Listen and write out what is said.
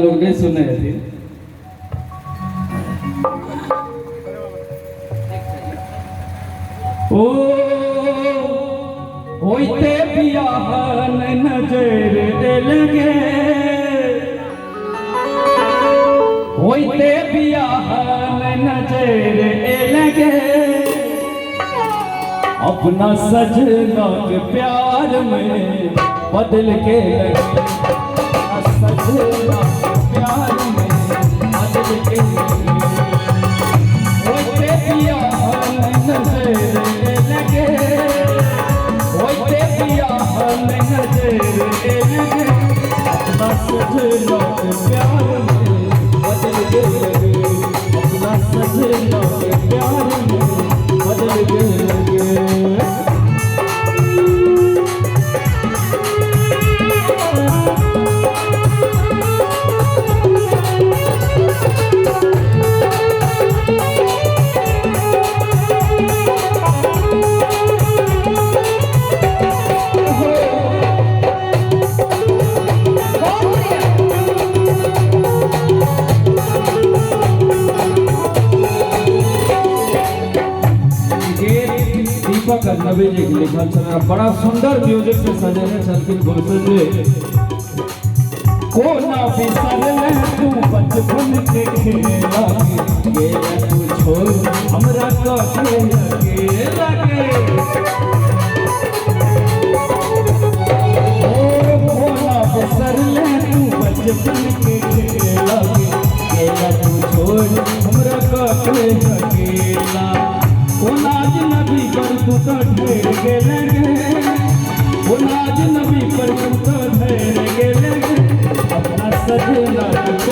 लोग नहीं सुने हथिन। ओ होइते बियाहन नजर एलगे, होइते बियाहन नजर एलगे, अपना सजना के प्यार में बदल के लगे, सजना के प्यार में बदल के लगे, होइते बियाहन नजर लगे, होइते बियाहन नजर लगे, अपना सजना के प्यार में बदल के लगे, अपना सजना के प्यार में बदल के लगे। दीपक अजनबी जी के लिखल छल, बड़ा सुंदर म्यूजिक से सजेने छलखिन गुलशन जी। कोना बिसरले तू बचपन के खेला के, तू छोड़ हमरा कहे अकेला के। ओ कोना बिसरले तू बचपन के खेला के, तू छोड़ हमरा कहे अकेला। ओ नाज नबी पर तू तो ठहर गेले गे, ओ नाज नबी पर तू तो ठहर गेले गे, अपना सजना के